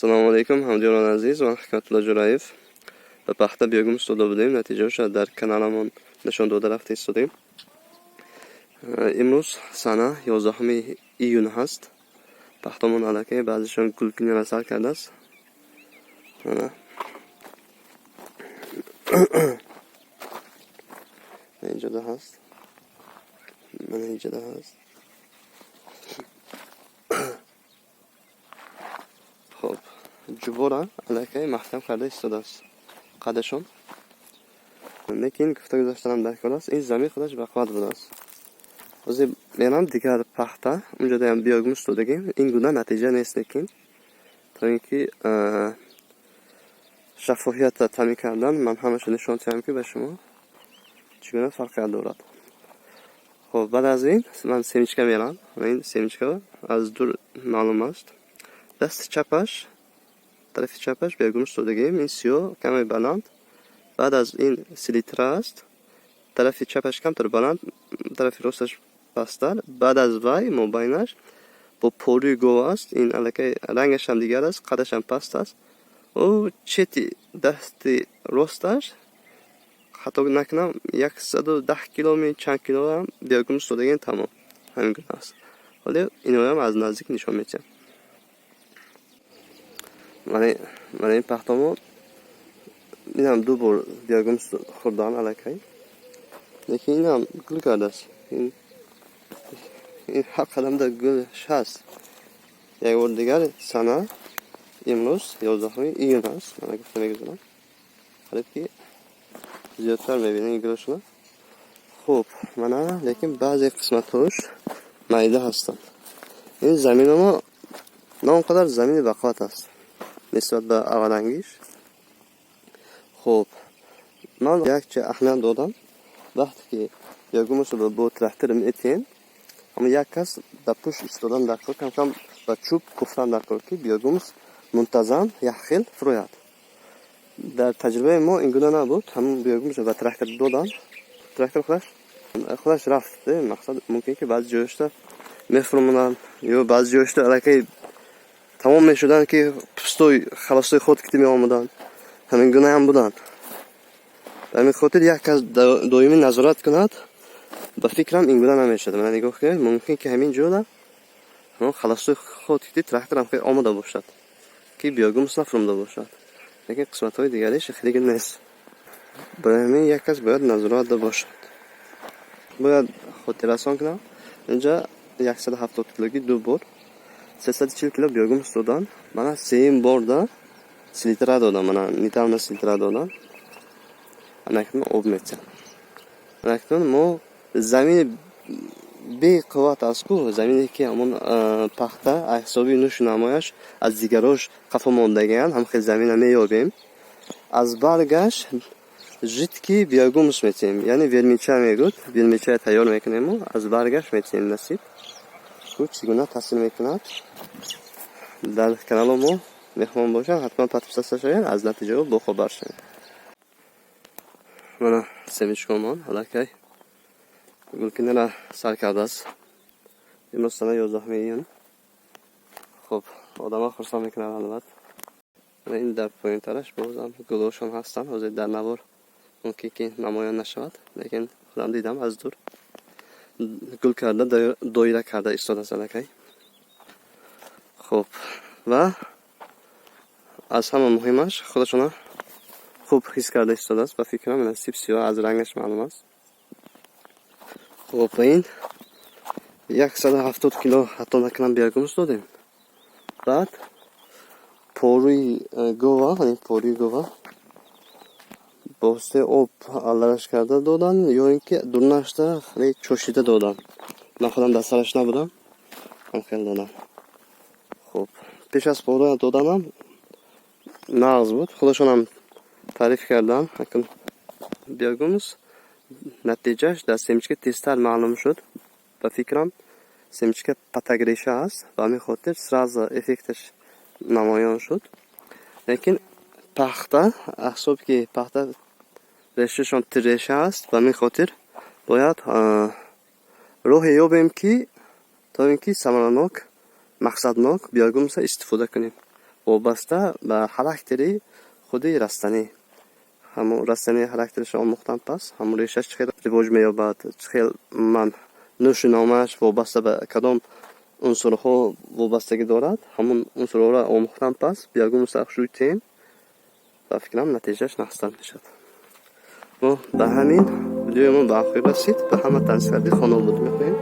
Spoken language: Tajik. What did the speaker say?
Ассалому алайкум, ҳамдиёрони азиз. Ман Ҳикматулло Ҷураев. Ба пахта биогумус дода будем, натиҷаҳоша дар каналамон нишон дода рафта истодем. Имрӯз сана 11 июн ҳаст. Пахтамон аллакай баъзешон гулкуниро сар кардааст. Мана инҷода ҳаст, мана инҷода ҳаст. Хоб, ҷубора аллакай маҳкам карда истодааст қадашон. Лекин гуфта гузаштанам дар кор аст, ин замин худаш бақувват будааст. Ҳозир мерам дигар пахта, унҷодаям биогумус додагем, ин гуна натиҷа нест, лекин то ин ки шаффофиятро таъмин кардан, ман ҳамаша нишон диҳам, ки ба шумо чӣ гуна фарқият дорад. Хоб, баъд аз ин ман семечка мерам. Ин семечка аз дур маълум аст. Дасти чапаш, тарафи чапаш биогумус додагем, ин сиёҳ, каме баланд. Баъд аз ин селитра аст, тарафи чапаш камтар баланд, тарафи росташ пасттар. Баъд аз вай мобайнаш бо порӯи гов аст. Ин аллакай рангашам дигар аст, қадашам паст аст. Ӯ чети дасти росташ, хато накунам, 110 киломи чанд килоам биогумус додагем, тамом, ҳамин гуна аст. Ҳоло иноям аз наздик нишон медиҳам. Мана ин пахтамо, инам ду бор биогумус хӯрдан аллакай, лекин инам гул кардааст. Ин ҳар қадамда гулш ҳаст. Як бор дигар, сана имрӯз 11 июн аст. Мана, гуфта мегузарам, қариб ки зиёдтар мебинем гулашона. Хуб, мана, лекин баъзе қисматҳош майда ҳастанд. Ин заминомо на он қадар замини бақувват аст нисбат ба аввалангиш. Хуб, ман якчи аҳамият додам: вақте ки биогумусро бо трактор метиҳем, ҳама як кас дар пушт истодан дар кор, камкам ба чӯб куфтан дар кор, ки биогумус мунтазам як хел фурӯяд. Дар таҷрибаи мо ин гуна набуд. Ҳамон биогумусро ба трактор додам, трактор худаш рафт. Мақсад, мумкин ки баъзи ҷоёшда мефурмонанд ё баъзи ҷоёшда аллакай тамом мешуданд, ки пустой холостой ход кити меомаданд. Ҳамин гунаам буданд. Ба ҳамин хотир як кас доимӣ назорат кунад, ба фикрам, ин гуна намешавад. Мана, нигоҳ кунед, мумкин ки ҳамин ҷода ҳамон холостой ход кити тракторам хеле омода бошад, ки биогумус нафурмуда бошад, лекин қисматҳои дигариш хеле нест. Барои ҳамин як кас бояд назоратда бошад. Бояд хотиррасон кунам, инҷа 170 килоги ду бор 340 кило биогумус додан. Мана, сеюм борда селитра додам, мана, недавно селитра додам. Анакнун об метиҳам. Анакнун мо замини беқувват аст ку, замине ки ҳамон пахта аз ҳисоби нушу намояш аз дигарош қафо мондагианд, ҳам хел замина меёбем. Аз баргаш жидкий биогумус метиҳем, яъне вермича мегӯд, вермичая тайёр мекунему аз баргаш метиҳем. Насиб ку, чӣ гуна таъсир мекунад. Дар канало мо меҳмон бошанд, ҳатман подписаться шавед, аз натиҷаҳо бохабар шавед. Мана, семечкомон аллакай гулкинара сар кардааст. Имрӯз сана 11 июн. Хуб, одамҳо хурсанд мекунад, албатта. Ин дар поёнтараш бозам гулҳошон ҳастанд. Ҳозир дар навор мумкин ки намоён нашавад, лекин худам дидам, аз дур гул карда, доира карда истодааст аллакай. Хуб, ва аз ҳама муҳимаш, худашона хуб ҳис карда истодааст, ба фикрам. Сип сиёҳ, аз рангаш маълум аст. Хуб, ба ин 170 кило, ҳатто накунам, биогумус додем. Баъд порӯи гова, порӯи гова бо воситаи об аллараш карда додан ё ин ки дурнашта хеле чошида додан. Ман худам дар сараш набудам, ҳам хел додам. Хуб, пеш аз порӯ доданам нағз буд, худашонам таъриф кардам. Биогумус натиҷааш дар семечка тезтар маълум шуд. Ба фикрам, семечка патагреша аст, ба ҳамин хотир сразу эффекташ намоён шуд. Лекин пахта, ҳисоб ки пахта решашон тирреша аст, ба ҳамин хотир бояд роҳе ёбем, ки то ин ки самаранок, мақсаднок биогумуса истифода кунем. Вобаста ба характери худи растанӣ. Ҳамон растанӣ характерашро омӯхтан пас, ҳамон решаш чӣ хел ривоҷ меёбад, чӣ хел ман нӯшиномааш вобаста ба кадом унсурҳо вобастагӣ дорад, ҳамон унсурҳоро омӯхтан пас биогумуса шӯйтем, ба фикрам, натиҷааш нағзтар мешавад. Мо ба ҳамин видеои мо ба охир расид. Ба ҳама тансиҳатӣ, хонободӣ мехоҳем.